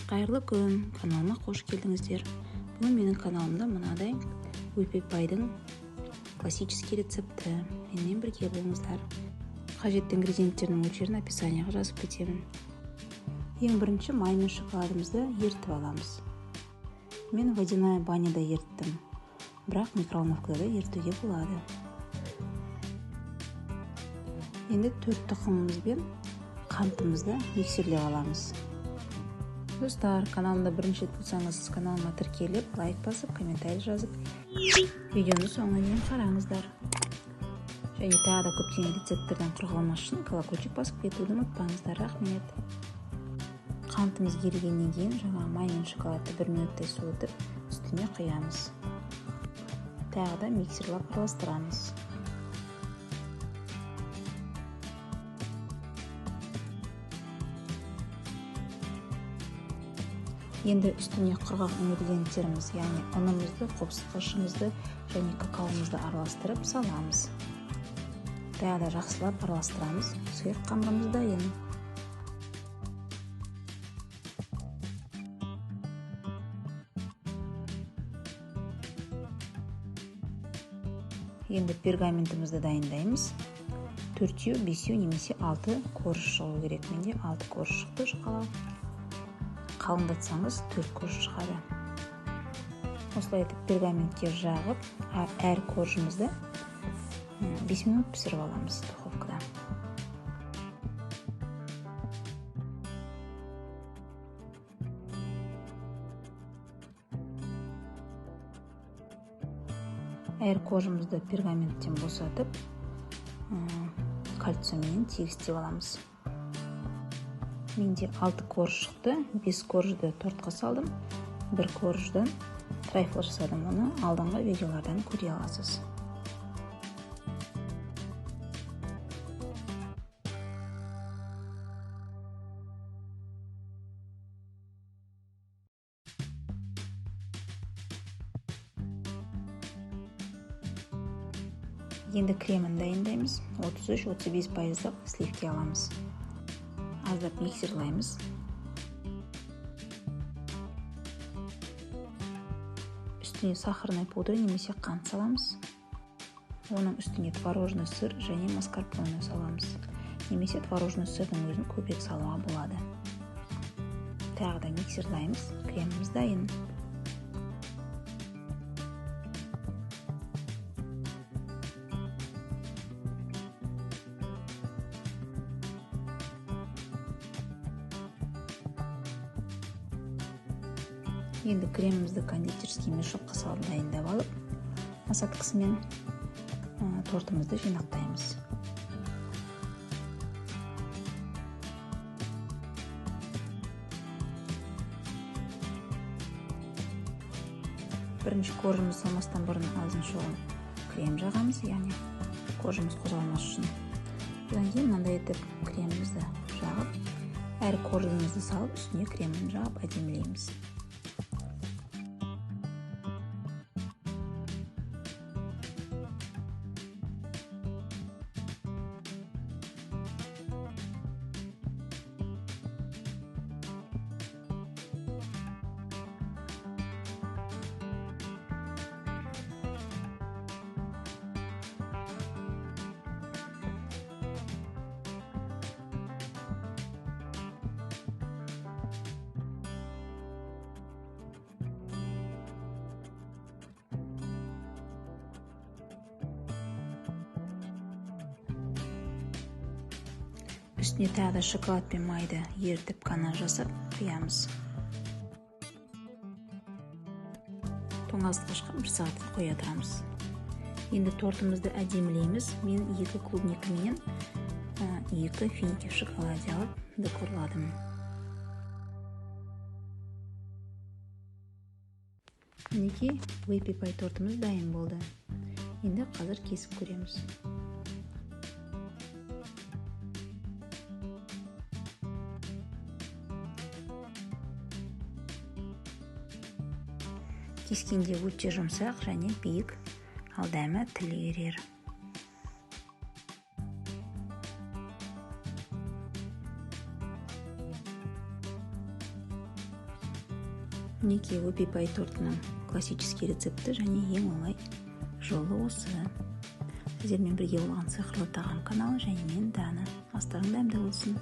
Қайырлы күн, каналыма қош келдіңіздер. Бүгін менің каналымда мынадай Whippy Pie-дың классический рецепті. Менімен бірге болыңыздар. Қажетті ингредиенттердің мөлшерін описанияға жазып кетемін. Ең бірінші май мен шоколадымызды ерітіп аламыз. Мен водяная баняда еріттім, бірақ микроволновкада да ерітуге болады. Енді 4 тұқымымыз бен қантымызды миксерлеп аламыз. Достар, каналымда бірінші рет болсаңыз, каналыма тіркеліп, лайк басып, комментарий жазып, видеоны соңына дейін қараңыздар. Және тағы да көптеген рецепттерден құр қалмас үшін колокольчик басып кетуді ұмытпаңыздар. Рахмет. Қантымыз ерігеннен кейін жаңа май мен шоколадты 1 минуттай суытып, үстіне құямыз. Тағы да миксерлеп араластырамыз. Енді үстіне құрғақ ингредиенттеріміз, яғни ұнымызды, қопсытқышымызды және какаомызды араластырып саламыз. Тағы да жақсылап араластырамыз. Сұйық қамырымыз дайын. Енді пергаментімізді дайындаймыз. 4, 5 немесе 6 корж шығу керек. Менде 6 корж шықты жұқалау. Қалыңдатсаңыз 4 корж шығады. Осылай етіп пергаментке жағып, әр коржымызды 5 минут пісіріп аламыз духовкада. Әр коржымызды пергаменттен босатып, кольцоменен тегістеп аламыз. Менде 6 корж шықты, 5 коржды тортқа салдым, 1 корждан трайфл жасадым. Оны алдыңғы видеолардан көре аласыз. Енді кремін дайындаймыз. 33-35 пайыздық сливки аламыз. Аздап миксерлаймыз. Үстіне сахарный пудра немесе қант саламыз. Оның үстіне творожный сыр және маскарпоне саламыз. Немесе творожный сырдың өзін көбірек салуға болады. Тағы да миксерлаймыз. Креміміз дайын. Енді кремімізді кондитерский мешокқа салып дайындап алып, насадкасымен тортымызды жинақтаймыз. Бірінші коржымызды салмастан бұрын аузын шоғын крем жағамыз, яғни коржымыз қозғалмас үшін. Одан кейін мынандай етіп кремімізді жағып, әр коржымызды салып, үстіне кремін жағып әдемілейміз. Үстіне тағы да шоколад пен майды ерітіп қана жасап құямыз. Тоңазытқышқа 1 сағатқа қоя тұрамыз. Енді тортымызды әдемілейміз. Мен 2 клубника менен 2 финики в шоколаде алып декорладым. Мінекей, Whippy Pie тортымыз дайын болды. Енді қазір кесіп көреміз. Кескенде өте жұмсақ және биік, ал дәмі тіл ерер. Мінекей, Whoopie Pie тортының классический рецепті және ең оңай жолы осы. Сіздермен бірге болған «Сиқырлы тағам» каналы және мен, Дана. Астарың дәмді болсын!